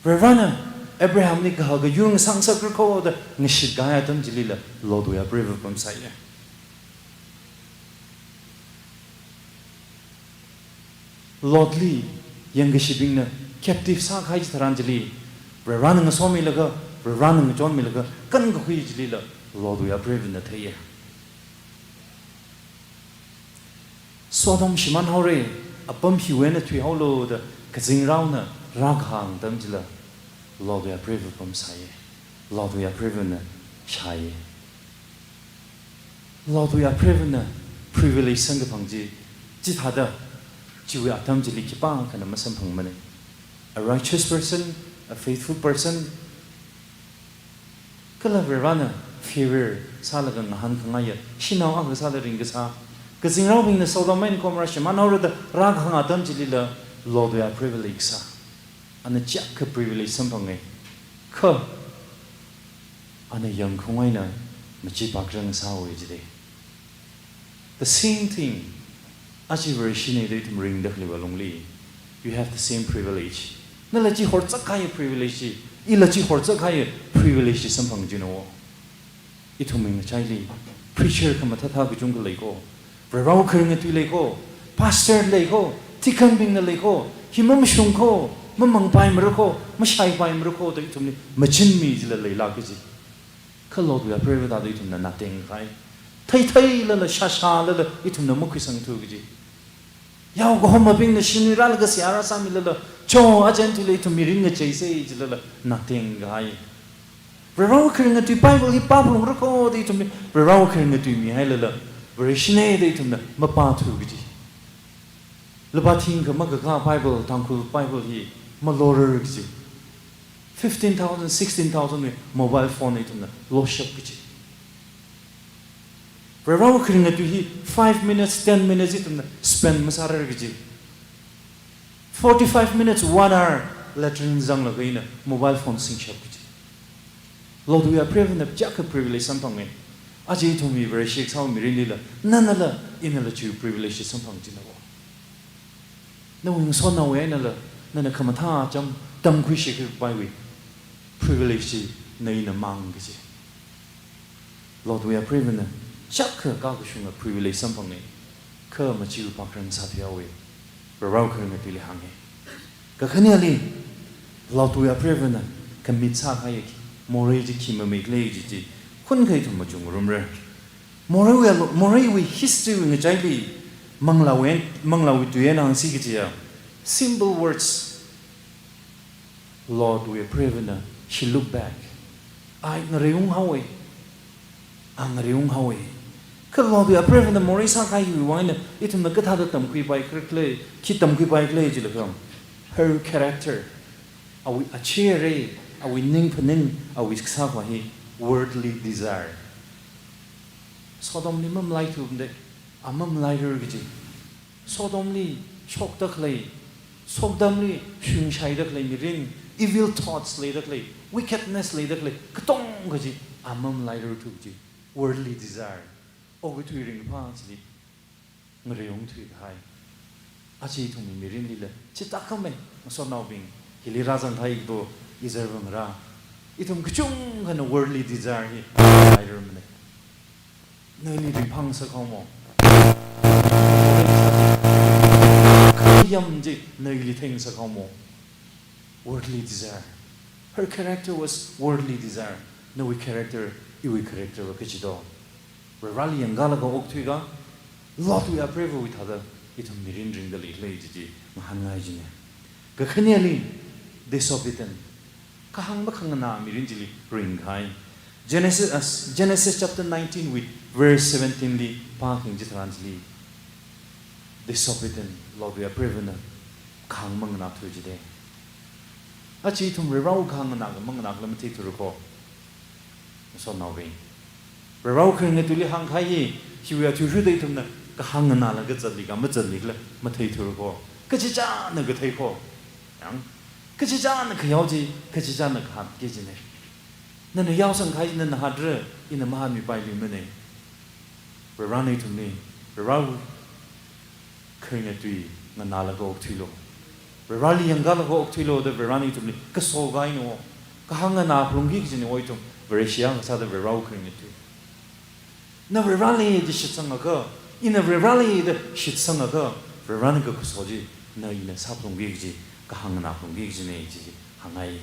Varena Abrahamli kahaka yur ngasāngasakra kho da ngashitkahai atam chilila Lotwui apreiva pamsāya. Lotli yangkashibingna captive sākahai chitharan chili, Varena ngasomilaga, Varena ngachonmilaga kankakhui chilila Lotwui apreivana theiya. Sodom shimānhaora, apam hiwui eina thuihaolu da kazingraona rākahāng atam chila Lotwui apreiva pamsāya. Lotwui apreivana shāya. Lotwui apreivana privilege samkaphang chi, chithāda, chiwui atam chili khipākhana masamphangmana. A righteous person, a faithful person, kala Varena favor sālaga ngahānkhangaiya shanao akha sāda ringkasā. Kazingraobingna Sodom eina Gomorrah shimānhaora da rākahāng atam chilila Lotwui apreiva leikasā. Ana chiyākha privilege samphanga. Kha ana yangkhaung eina machipakra ngasāhaowa jida. The same thing, aja Vareshi eina ithum ringda khaleiwui alungli, you have the same privilege. Nala chi horzakkahai privilege chi, ila chi horzakkahai privilege chi samphang jino. Ithumwui ngachaili preacher khamathāthā kachungkha lei kho, Varewui kharinga tui lei kho, pastor lei kho, tikhanbingna lei kho, hi mamashung kho, mamangpaimara kho, mashaipaimara kho da ithumli machinmi jila leilāka ji. Kha Lotwui apreiva thāda ithumna nateng kahai, Thei theilala, shāshālala, ithumna makhuisangthu kaji. Yaokahomabingna shinui rālaga seihā rāsāmilala, cho, aja eina thuili ithum mirin ngacheisei jilala, nateng kahai. Varewui kharinga tui Bible hi pāphalungra kho da ithumli, Varewui kharinga tui mihailala, Vareshina da ithumna mapāthu kaji. Lupā thingkha makakā Bible, Tangkhul Bible hi malorar kaji. Fifteen thousand, sixteen thousand wui mobile phone ithumna loshap kaji. Varewui kharinga tui hi five minutes, ten minutes ithumna spend masārar kaji. Forty-five minutes, one hour latrine zanglaga ina mobile phone singshap kaji. Lord, we are privileged, chiyākha privilege samphanga. Aja ithumwui Vareshi kasā mirinlila, nanala, inala chi privilege samphang jina wo. Nawui ngasotnaowui einala, nana khamathā cham tamkhuishikhavaiwui privilege chi na ina mang kaji. Lord, we are privileged, chiyākha kakashunga privilege samphanga. Kha machiwui pākharing sāthuihaowa. Varewui kharinga tuili hānga. Kakhaneli, Lord, we are privileged, commit sākahai morei chi khi mamei khala kaji chi, khunkha ithum machukngarumra. Moreiwui, moreiwui history wui ngachaili, manglāwui, manglāwui tui eina hāngsi kajiya, simple words. Lord, we are privileged, she looked back. A ngareiunghaowa. A ngareiunghaowa. Kha Lord, we are privileged morei sākahaiwui vang eina, ithumna kathāda tamkhuipai khala, khi tamkhuipai khala jilakha, her character, awui achei arei, awui ningphaning, awui kasā khavai hi worldly desire. Sodomli mamalaithumada, a mamalairar kaji. Sodomli shokda khalei, sodomli shungshaida khalei mirin, evil thoughts leida khalei, wickedness leida khalei, katongkha chi a mamalairarthu kaji, worldly desire. Okathui ringphā chili ngareiungthui kahai. Aja ithumwui mirinlila chithākhamei, ngasotnaobing, hili rāzangkahai do, izar vangra. Ithum kachungkhana worldly desire hi lairarmana. Nali ringphā ngasakhaomo. Yam chi nali theingasakhaomo. Worldly desire. Her character was worldly desire. Nawui character, iwui character va kachi do. Vareli yangkalaga okthuiga, Lord, we are privileged wui thāda ithum mirin ringda leilei kaji chi ngahānngai jina. Kakhaneli, disobedient. Kahāng makhanganā mirin chili ringkahai. Genesis, uh, Genesis chapter nineteen wui verse seventeen li pākhayang chitharan chili, disobedient, Lord, we are privileged na kahāng manganāthu jida. Aja ithum Varewui kahāng nganāka manganākhala matheithura kho. Ngasotnaobing, Varewui kharinga tuili hāngkahai hi, hiwui athishurda ithumna kahāng nganālaga zatli ka mazatli khala matheithura kho. Kachichāna kathei kho. Yang, kachichāna khayao chi, kachichāna kahātki kajina. Nana yaosangkahai nana hātra, ina mahānmipailui mana. Varena ithumli, Varewui kharinga tui nganālaga okthuilu. Vareli yangkalaga okthuilu da Varena ithumli kaso kahaina. Kahāng nganāphalungki kajina ithum, Vareshi akha sāda Varewui kharinga tui. Na Vareli da shitsangakha, ina Vareli da shitsangakha, Varena kakaso chi na ina sāphalungki kaji, kahāng nganāphalungki kajina chi hāngngai.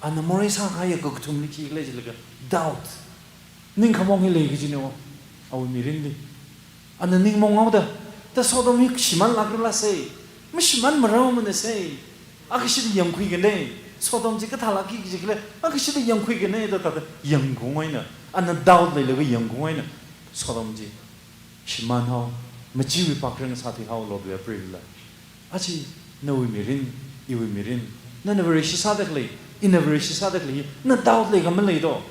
Ana morei sākahai kakathumli khikhala jilaga, doubt. Ningkhāmong hi lei kajina, awui mirinli. Ana ningmong haoda, ta Sodom hi shimānlākrala sei, mashimānmararmana sei. Akha shida yangkhuikana, Sodom chi kathālākki kajikhala, akha shida yangkhuikana da thāda yangkhaung eina, ana doubt leilaga yangkhaung eina, Sodom chi shimānhao, machiwui pākharing sāthuihao, Lord, we are privileged. Aja nawui mirin, iwui mirin, nana Vareshi sāda khalei, ina Vareshi sāda khalei, na doubt leika malei do.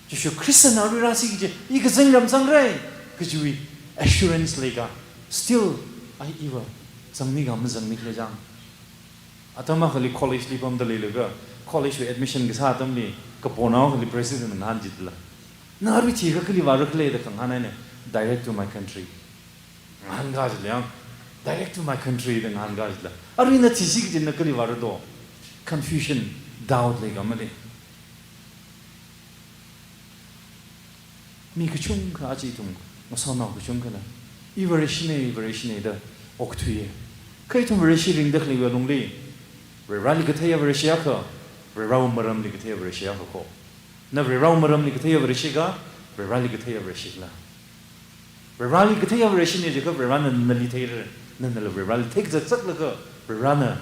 Jishu Khristana arui rāsi kaji, i kazingram zangra kajiwui assurance leika, still, ai iva zangnika mazangni khala jang. Atam akhali college li pamda leilaga, college wui admission kasā atamli, kaponao akhali president na ngahānchithei la. Na arui thikha kali vāra khala da khangahān eina, direct to my country. Ngahānka jila, direct to my country da ngahānka jila. Arui na thisi kaji na kali vāra do. Confusion, doubt leika malei. Mi kachungkha aja ithum, ngasotnao kachungkhana, i Vareshina, i Vareshina da okthuiya. Kha ithum Vareshi ringda khaleiwui alungli, Vareli katheiya Vareshi akha, Varewui maramli katheiya Vareshi akha kho. Na Varewui maramli katheiya Vareshi akha, Vareli katheiya Vareshi khala. Vareli katheiya Vareshina jiakha Varena nali theira, nanala Vareli theikazat zatlaga Varena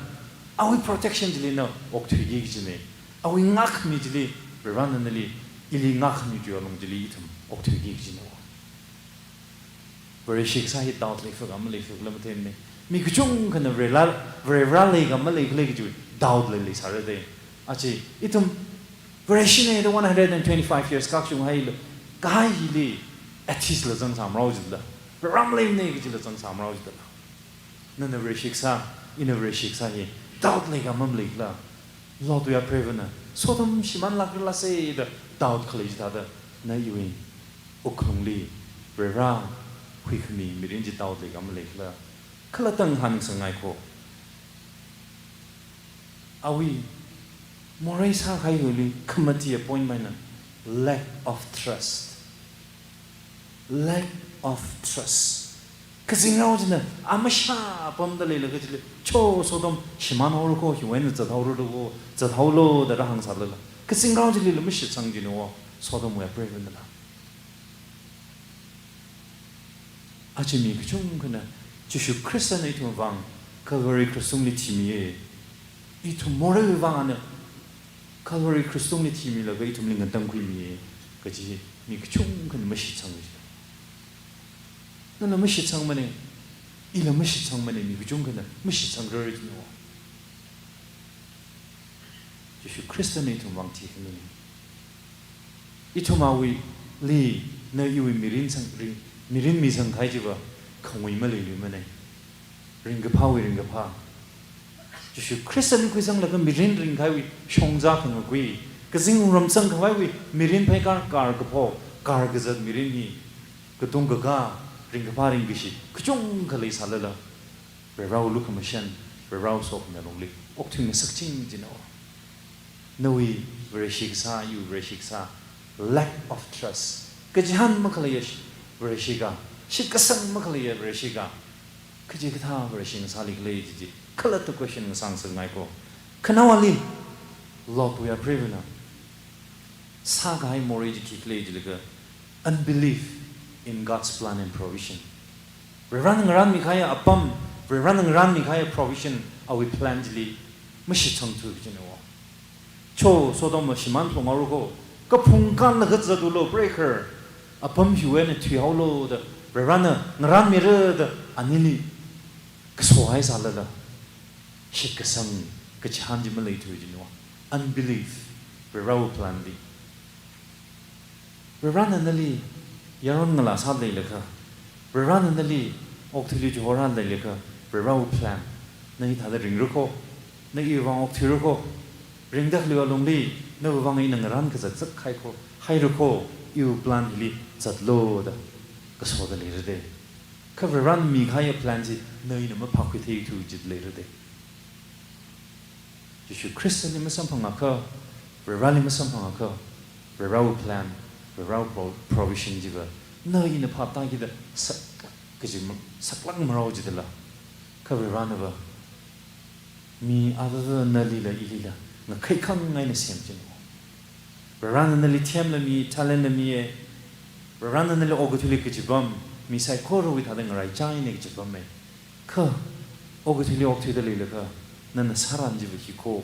awui protection chili na okthuiki kajina. Awui ngākmi chili Varena nali, ili ngākmi chiwui alung chili ithum okthuiki kajina. Vareshi kasā hi doubt leifaka maleifakala matheimana. Mi kachungkhana Varela, Varela leika maleikhala kaji doubt la leisāra da. Aja ithum Vareshina da one hundred and twenty-five years kakashung hailu, kahai hili atheist la zangsāmarao jila, Vare maleimana kajila zangsāmarao jila. Nana Vareshi kasā, ina Vareshi kasā hi doubt leika mamaleikhala. Lord wui apreivana, soda shimānlākralase da doubt khalei chithāda, na iwui wuklungli Vare huikhami mirin chi doubt leika maleikhala. Khalatta ngahānngasakngai ko. Awui morei sākahai hili khamati appointment na lack of trust. Lack of trust. Kazingrao china, a mashā apamda leilaga chili, cho soda shimānhaora ko, hiwui eina zathaora ko, zathao lo da rāhāngsālala, kazingrao chilila mashitsang jina, soda wui apreivanala. Aja mi kachungkhana, Jishu Khristana ithumwui vang Calvary Khristungli thimiya. Ithum moreiwui vang ana Calvary Khristungli thimilaga ithumli ngatangkhuimiya kaji mi kachungkhana mashitsang jina. Nala mashitsangmana, ila mashitsangmana, mi kachungkhana mashitsangrarjina. Jishu Khristana ithumwui vang thikhami. Ithum awuili na iwui mirin sangri, mirin misangkahai chiva khangui maleiluimana. Ringkaphāwui ringkaphā. Jishu Khristali khuisanglaga mirin ringkahaiwui shongza khangakui, kazing ramsang khavaiwui mirin pheikar karkaphok, karkazat mirin hi, katung kakā, ringkaphā ringkashi kachungkha leisālala, Varewui lukhamashan, Varewui sokhami alungli okthuingasakching jina. Nawui Vareshi kasā, iwui Vareshi kasā, lack of trust. Kachihān makhaleiya Vareshi ka, shitkasang makhaleiya Vareshi ka, kachikathā Vareshi ngasālikhala jiji khalatta question ngasāngasakngai ko. Khanaowali, Lord wui apreivana sākahai morei chi khikhala jilaga, unbelief in God's plan and provision. Varena ngarānmikahaiya apam, Varena ngarānmikahaiya provision, awui plan chili mashitsangthu kajina. Cho soda shimānphunghaora ko, kaphung kānlaga zathaolu, breaker, apam hiwui eina thuihaolu da Varena ngarānmira da anili kasohaisālala, shitkasang kachihān chi maleithu jina. Unbelief, Varewui plan li. Varena nali yaron ngalā sāda leilakha, Varena nali okathuili chihorāda leilakha, Varewui plan na hithāda ringra ko, na iwui vang okthuira ko, ringda khaleiwui alungli nawui vang ina ngarān kazat zatkahai ko, haira ko, iwui plan hili zatlu da kasoda leira da. Kha Varena mikahaiya plan chi na ina maphākhuitheithu jida leira da. Jishu Khristali masamphangakha, Vareli masamphangakha, Varewui plan, Varewui pro-, provision chiva na ina phaptākida sak-, kaji ma-, saklākmarao jidala. Kha Varenava mi avava nalila ilila ngakhaikhang eina semching. Varena nali themla mi, talent la miya. Varena nali okathuili kachipam, mi saikorawui thāda ngaraichai eina kachipamma. Kha okathuili okthuida leilakha, nana sāran chiva hi ko.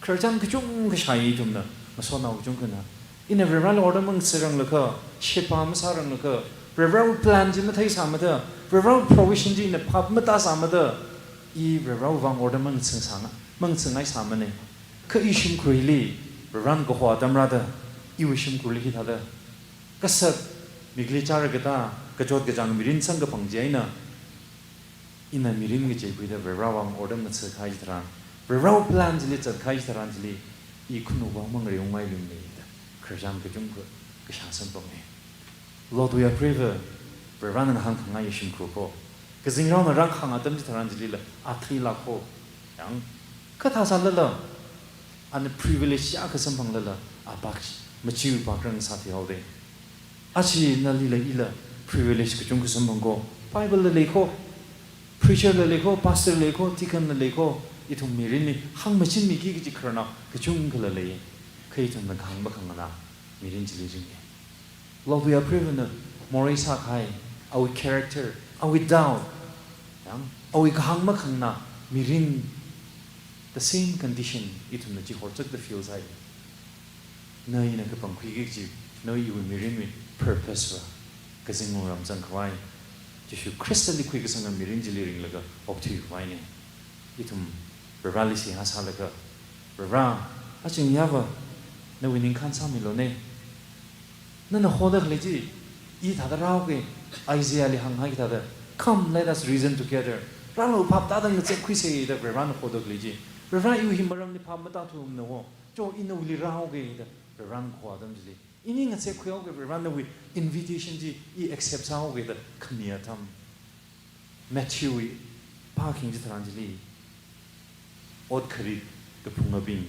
Khararchan kachungkha shāi ithumna, masotnao kachungkhana. Ina Vareli order mangasaranglakha, sheba masāranglakha, Varewui plan chi matheisāmada, Varewui provision chi ina phap matāsāmada, i Varewui vang order mangasang sānga, mangasangngai sāmana. Kha i shimkhurli, Varena kaho atam rāda, iwui shimkhurli hithāda kasak, mikli chara katā, kachot kachāng mirin samkaphang chieina, ina mirin kacheikhuida Varewui vang order mangasakhai chitharan, Varewui plan chili zatkahai chitharan chili, i khanuva mangareongailumna da khararchan kachungkha kashā samphanga. Lord wui apreiva, Varena ngahānkhangai shimkhur ko. Kazingraona rākhang atam chitharan chilila, athei lāko. Yang, kathā sālala, ana privilege ya kasamphanglala, apak, machiwui pak rang sāthuihaoda. Aja nalila ila privilege kachungkha samphang ko. Bible la lei ko. Preacher la lei ko, pastor lei ko, deacon la lei ko. Ithum mirinli hāngmachinmiki kaji khararnao kachungkhala lei. Kha ithumna kahāng makhanganā mirin chili ringa. Lord, we are proven morei sākahai, awui character, awui doubt, yang, awui kahāng makhanganā mirin, the same condition ithumna chi horchakda feel sāi. Na ina kapangkhuiki kaji, nawui iwui mirinwui purpose va, kazingram zangkhavai, Jishu Khristali khuikasanga mirin chili ringlaga okthuikhavaina. Ithum Varivarali seihā sālaga, Varivara, aja ngayāva nawui ningkhān sāmilona. Nana hoda khalei chi, i thāda rāhaoga, Isaiahli hānghai thāda, "Come, let us reason together." Rālu, phap tāda ngazekkhuisa da Varivarana hoda khalei chi. Varivara, iwui hi maramli phap matāthumanao. Cho, i nawuili rāhaoga da Varivarana kaho atam chili, ini ngazekkhuihaoga Varivara, nawui invitation chi i accept sāhaoga da khami atam. Matthewwui pākhing chitharan chili, ot kharit kaphungabing,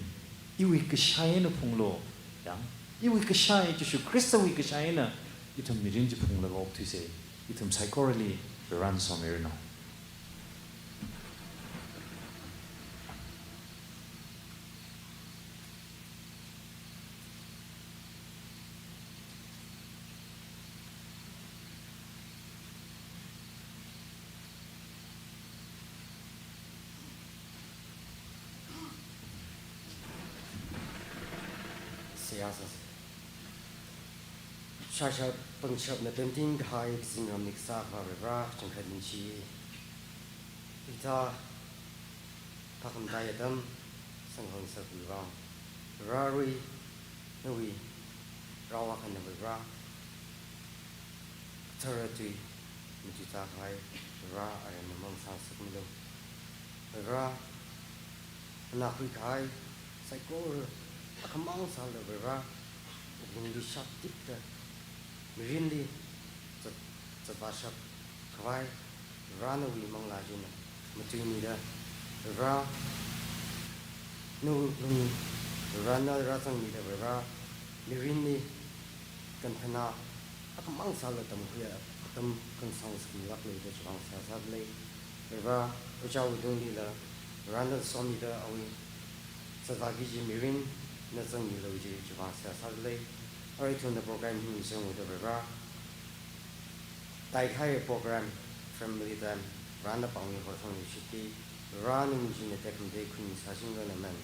iwui kashai eina phunglu, yang, iwui kashai, Jishu Khristawui kashai eina ithum mirin chi phunglaga okthuisa. Ithum saikorali Varivarana somiranu. Seihā sāsa. Shāshap pangshapna pemting kahai, kazingramli kasā Akhava Varivara, changkhat ningshi. Hithā thākhamataiya atam sangkhangasak Varivara, Varivarali nawui rao akhana Varivara, kathara tui matuitākahai Varivara, aremma mang sāngasakmilu. Varivara, ana khuikahai saikora akhamang sālu Varivara, wuklungli shaptipda, mirinli zat-, zatvāshap khavai, Varivara nawui manglā china matuimida, Varivara nawui wuklung, Varivara nala rāzangmida, Varivara mirinli kanphana akhamang sālu tamkhuiya atam khangsang sākhuilāklu da chiwui vang seihā sādalei. Varivara, ojāwui tunglila Varivara nala somida awui zatvāki kaji mirin na zangmilu da chiwui vang seihā sādalei. Arui ithumna program hi zanghaoda Varivara, taikahai program Family Time Varena pāngmi horsangluishitki, Varena mingchina tekhamatei khuimisāchingranu, Amen.